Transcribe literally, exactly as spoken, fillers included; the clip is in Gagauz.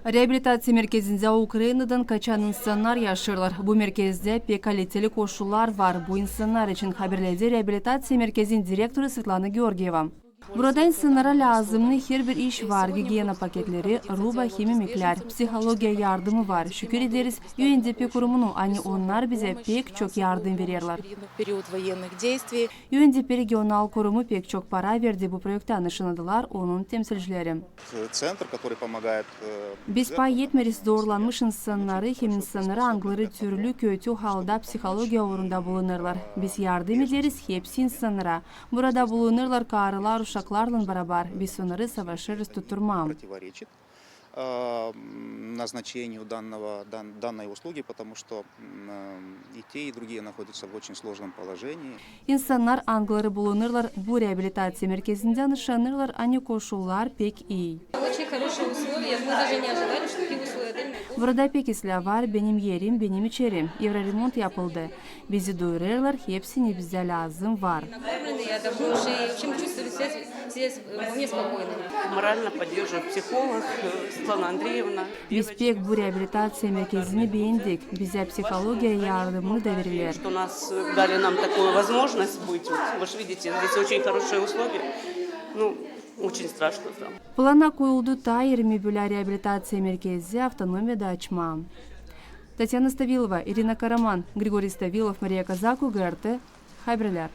Reabilitaţiya merkezindä Ukrainadan kaçan insannar yaşêêrlar. Bu merkezdä pek kaliteli koşullar var bu insannar için, haberledi reabilitaţiya merkezin direktoru Svetlana Georgieva. Burada insannara lääzımnı herbir iş var: gigiena paketleri, ruba hem imeklär, psihologiya yardımı var. Şükür ederiz UNDP kurumuna, ani onnar bizä pek çok yardım vererlär. UNDP regional kurumu pek çok para verdi bu proektä, annadılar onun temsilcileri. Biz pay etmeeriz zorlanmış insannarı hem insannarı, angıları türlü kötü halda psihologiya uurunda bulunêrlar. Biz yardım ederiz hepsi insannara. Burada bulunêrlar karılar uşaklarlan barabar. Biz onnarı savaşêrız tutturmaa. Назначению данного, данной услуги, потому что и те, и другие находятся в очень сложном положении. İnsannar, angıları bulunêrlar bu reabilitaţiya merkezindä, annadılar, ani koşullar pek ii. Burada pek islää var, benim erim, benim içerim, evrä remont yapıldı. Bizi doyurêrlar, hepsi ne bizä lääzım var. Морально поддерживает психолог Светлана Андреевна. Biz pek bu reabilitaţiya merkezini beendik. Bizä psihologiya yardımını da vereler. Что нас дали нам такую возможность быть. Вот, вы же видите, здесь очень хорошие условия. Ну, очень страшно там. Plana koyuldu taa irmi bölä reabilitaţiya merkezi avtonomiyada açmaa. Tatyana Stavilova, İrina Karaman, Grigoriy Stavilov, Mariya Kazaku, GRT Haberlär.